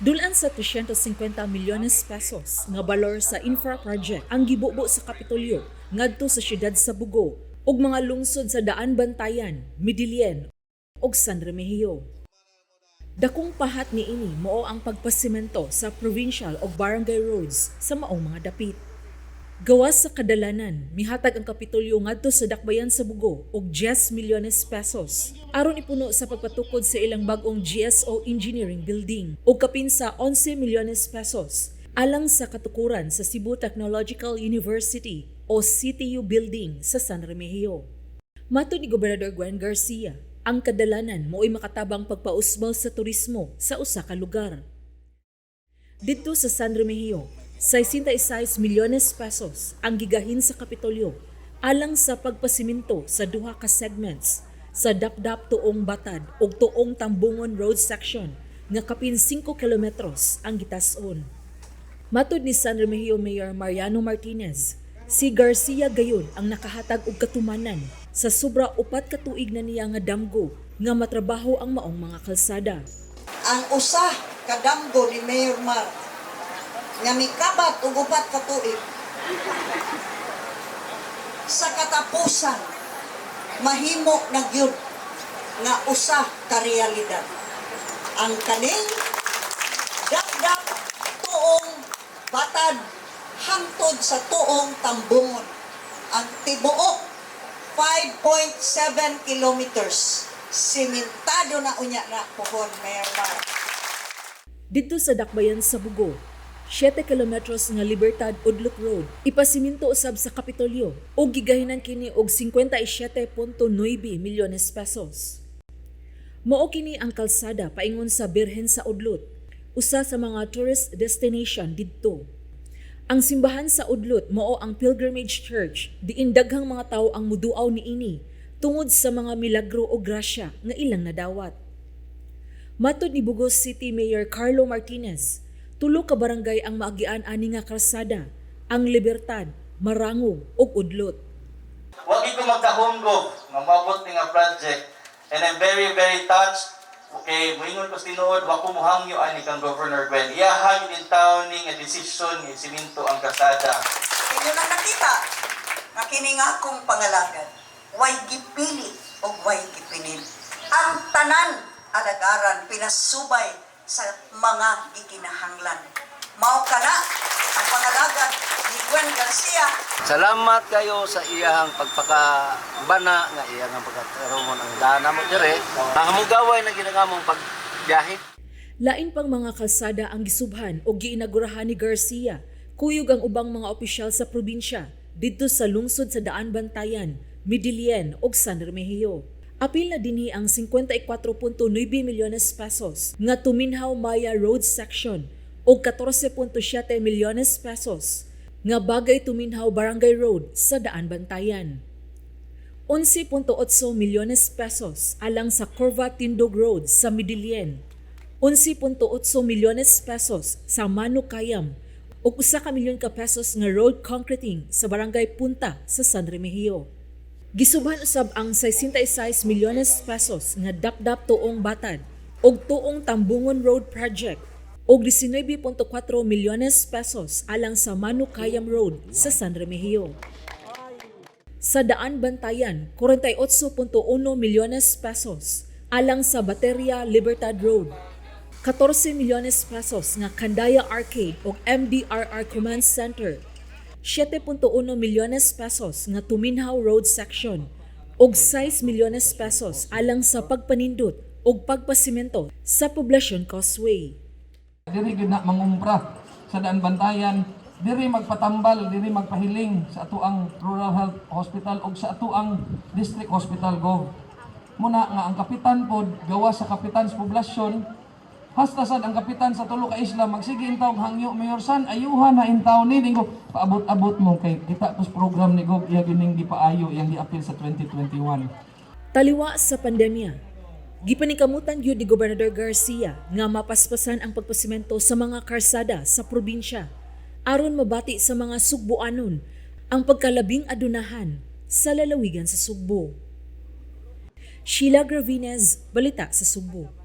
Dul-an sa 350 milyones pesos nga balor sa infra project ang gibubo sa Kapitolyo ngadto sa siyudad sa Bogo ug mga lungsod sa Daan Bantayan, Medellin ug San Remigio. Dakong pahat niini mao ang pagpasimento sa provincial ug barangay roads sa maong mga dapit. Gawas sa kadalanan, mihatag ang Kapitolyo ngadto sa dakbayan sa Bogo og 10 milyones pesos aron ipuno sa pagpatukod sa ilang bag-ong GSO Engineering Building ug kapin sa 11 milyones pesos alang sa katukuran sa Cebu Technological University o CTU Building sa San Remigio. Matod ni Gobernador Gwen Garcia, ang kadalanan mao'y makatabang pagpausbal sa turismo sa usa ka lugar. Didto sa San Remigio, 66 milyones pesos ang gigahin sa Kapitolyo alang sa pagpasiminto sa duha ka segments sa Dapdap Tuong Batad ug Tuong Tambungon Road Section nga kapin 5 kilometros ang gitas-on. Matod ni San Remigio Mayor Mariano Martinez, si Garcia gayon ang nakahatag og katumanan sa sobra 4 ka tuig na niya nga damgo nga matrabaho ang maong mga kalsada. Ang usa ka damgo ni Mayor Mar nga mikabat og 4 ka tuig, sa katapusan mahimo na gyud nga usa ka realidad ang kaning Dapdap Tuong Batad hangtod sa Tuong Tambungon, ang tibuok 5.7 kilometers, simentado na unya na pohon, Mayor Mar. Didto sa dakbayan sa Bogo, 7 kilometros nga Libertad Udlot Road, ipasiminto usab sa Kapitolyo ug gigahinan kini og 57.9 milyones pesos. Mao kini ang kalsada paingon sa Birhen sa Udlot, usa sa mga tourist destination didto. Ang simbahan sa Udlot mao ang pilgrimage church diin daghang mga tawo ang muduaw niini tungod sa mga milagro o grasya nga ilang nadawat. Matod ni Bogo City Mayor Carlo Martinez, tulo ka barangay ang maagian ani nga kalsada, ang Libertad, Marangog ug Udlot. Wa ko magkahunggo nga moabot ni nga project and I'm very, very touched. Okay, moingon ko sa tinuod, wa ko muhangyo ani kang Governor Gwen. Iyaha gyud taon ni nga desisyon nga siminto ang kalsada. Inyo nang nakita nga kini nga akong pangalagad, way gipili o way gipinil. Ang tanan alagaran pinasubay sa mga gikinahanglan. Mao kana ang pangalagad ni Gwen Garcia. Salamat kayo sa iyahang pagpakabana nga iyahang pagkatarungon ang dana mo dire. Hamugaway na ginangamong pagbiyahe. Lain pang mga kalsada ang gisubhan o giinagurahan ni Garcia, kuyog ang ubang mga opisyal sa probinsya didto sa lungsod sa Daan Bantayan, Medellin ug San Remigio. Apil na dinhi ang 54.9 milyones pesos nga Tuminhaw Maya Road Section ug 14.7 milyones pesos nga Bagay Tuminhaw Barangay Road sa Daan Bantayan. 11.8 milyones pesos alang sa Corva Tindog Road sa Medellin, 11.8 milyones pesos sa Manukayam ug 1 ka milyon ka pesos nga road concreting sa Barangay Punta sa San Remigio. Gisubhan usab ang 66 milyones pesos nga Dapdap Tuong Batad ug Tuong Tambungon Road Project ug 19.4 milyones pesos alang sa Manukayam Road sa San Remigio. Sa Daan Bantayan, 48.1 milyones pesos alang sa Bateria Libertad Road. 14 milyones pesos nga Kandaya Arcade o MDRR Command Center. 7.1 milyones pesos nga Tuminhaw Road Section ug 6 milyones pesos alang sa pagpanindot ug pagpasimento sa Poblacion Causeway. Diri gyud na mangumpra sa Daan Bantayan, diri magpatambal, diri magpahiling sa atoang Rural Health Hospital ug sa atoang District Hospital, Gov. Muna nga ang kapitan pod gawa sa kapitan sa poblasyon, hasta sad ang kapitan sa tulo ka isla magsige intawong hangyo, "Mayor San, ayuhan na intaw ni." Dingo paabot-abot mo kay kita tos program ni Gov, iya gyud gipaayo, iyang giapil sa 2021. Taliwa sa pandemya, gipaningkamutan gyud ni Gobernador Garcia nga mapaspasan ang pagpasimento sa mga karsada sa probinsya aron mabati sa mga Sugbuanon ang pagkalabing adunahan sa lalawigan sa Sugbo. Sheila Gravines, Balita sa Sugbo.